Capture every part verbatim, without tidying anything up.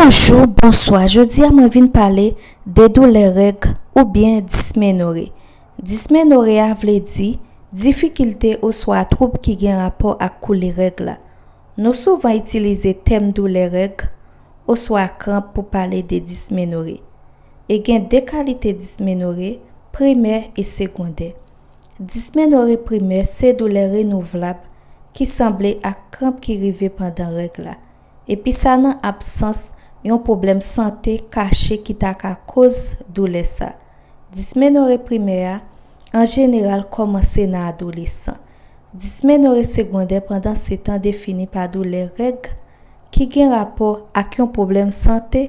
Bonjou, bonswa. Jodi a mwen vin pale de doulè règ oubyen dismenore. Dismenore a vle di difikilte oswa twoub ki gen rapò ak koule règ la. Nou souvan itilize tèm doulè règ oswa kranp pou pale de dismenore. E gen de kalite dismenore, primè e segondè. Dismenore primè se doulè renouvlab ki sanble ak kranp ki rive pandan règ la. Epi sa nan absans yon pwoblèm sante kache ki ta ka koz doulè sa. Dismenore primè a, an jeneral, kòmanse nan adolesan. Dismenore segondè pandansetan defini pa doulè règ ki gen rapò ak yon pwoblèm sante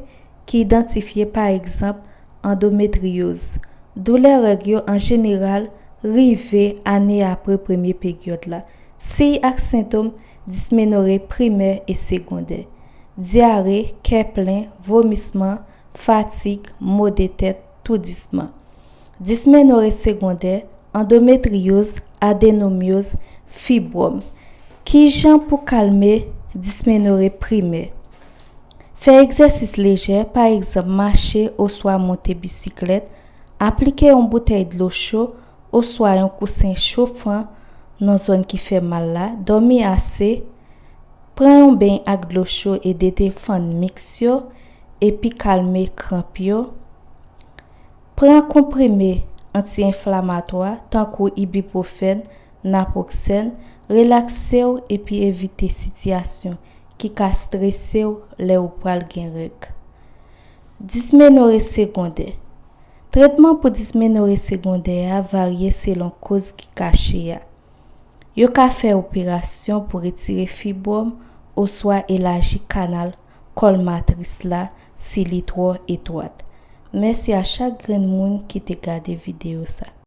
ki idantifye, pa egzanp, andometriyoz. Doulè règ yo an jeneral rive ane apre premye peryòd la. Siy ak sentòm dismenore primè e segondè: dyare, kè plen, vomisman, fatig, mo de tèt, toudisman. Dismenore segondè, andometriyoz, adenomyoz, fibwòm. Kijan pou kalme dismenore primè? Fè egzèsis lejè, pa egzanp mache oswa monte bisiklèt, aplike yon boutèy dlo cho oswa yon kousen chofan nan zòn ki fè mal la, dòmi ase, pran yon beny ak dlo cho e detann misk yo, epi kalme kranp yo. Pran konprime anti-enflamatwa tankou ibipwofèn, naproksèn, relakse w epi evite sitiyasyon ki ka strese w lè ou pral gen règ. Dismenore segondè. Tretman pou dismenore segondè a varye selon koz ki kache a. Yo ka fè operasyon pou retire fibwòm oswa elaji kanal kòl matris la si li twò etwat. Mèsi a chak grenn moun ki te gade videyo sa.